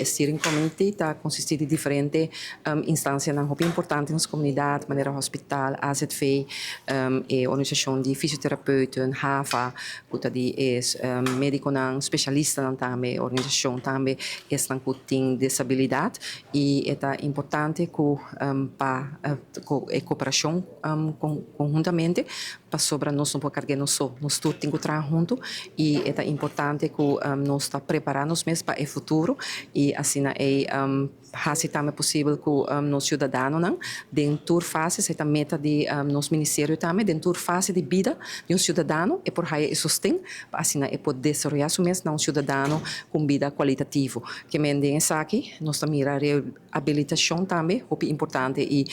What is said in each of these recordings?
E steering committee ta consisti di diferente instancianan hopi importante den nos comunidad, manera hospital, AZV, e organisacion di fisioterapeuten, HAVA, cu ta di e mediconan, specialistanan tambe, organisacion tambe esnan cu tin disabilidad y e ta importante cu pa e cooperacion conhuntamente pasobra nos no por carga nos so, nos tur tin cu traha hunto y e ta importante cu nos ta prepara nos mes pa e futuro y asina ey haci tambe posibel cu nos ciudadanonan den tur fase, esey ta meta di nos ministerio tambe, den tur fase di bida di un ciudadano e por haya e sosten pa asina e por desaroya su mes na un ciudadano cu un bida cualitativo. Kimen den esaki nos ta mira Abilitacion tambe hopi importante y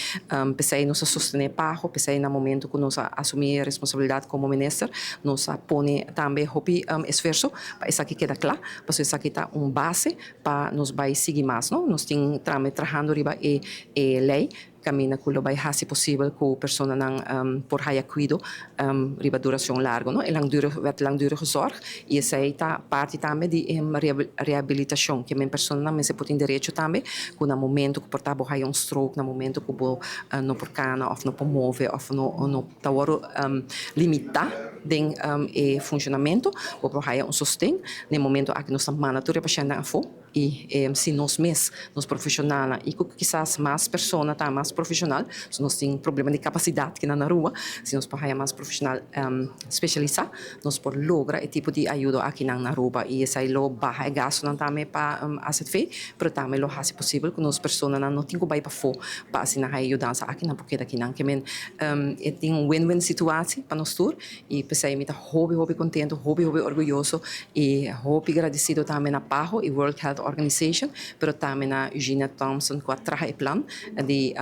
p'esey nos a sostene PAHO, p'esey na momento cu nos a asumi e responsabilidad como minister nos a pone tambe hopi esfuerso pa esaki keda cla, pasobra esaki ta un base pa nos bay sigui mas no. Nos tin tambe trahando riba e ley caminda cu lo bay haci posibel cu personanan por haya cuido riba duracion largo no, e langdurig, wet langdurige zorg, y esey ta parti tambe di e rehabilitacion, ke men personanan mester por tin derecho tambe cu na momento cu por ta bo haya un stroke, na momento cu bo no por cana of no por move of no ta wordo limita den e funcionamento, bo por haya un sosten. Na e momento aki nos ta manda tur e pashentnan afo. I si nos mes, nos profeshonalnan i ku kisas mas persona ta mas profeshonal, so nos tin problema di kapasidat kinan na Aruba, si nos por haya mas profeshonal spesialisá, nos por logra e tipo di ayudo akinan na Aruba i esei lo baha e gastunan tambe pa AZV, pero tambe lo hasi posibel ku nos personanan no tin ku bai pafó pa asina haya yudansa aki, nan por keda akinan. Ke men e tin un win-win situatie pa nos tur. I p'esei mi ta hopi hopi kontentu, hopi hopi orguyoso i hopi gradisido tambe na PAHO i World Health Organization, pero tambe na Eugenia Thompson ku a traha e plan di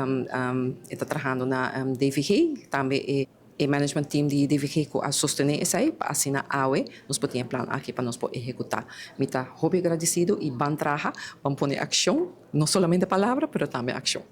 e ta trahando na DVG, tambe e e management team di DVG ku a sostené esei pa asina awe nos por tin e plan aki pa nos por ehekutá. Mi ta hopi gradisido i ban traha, ban pone akshon, no solamente palabra pero tambe akshon.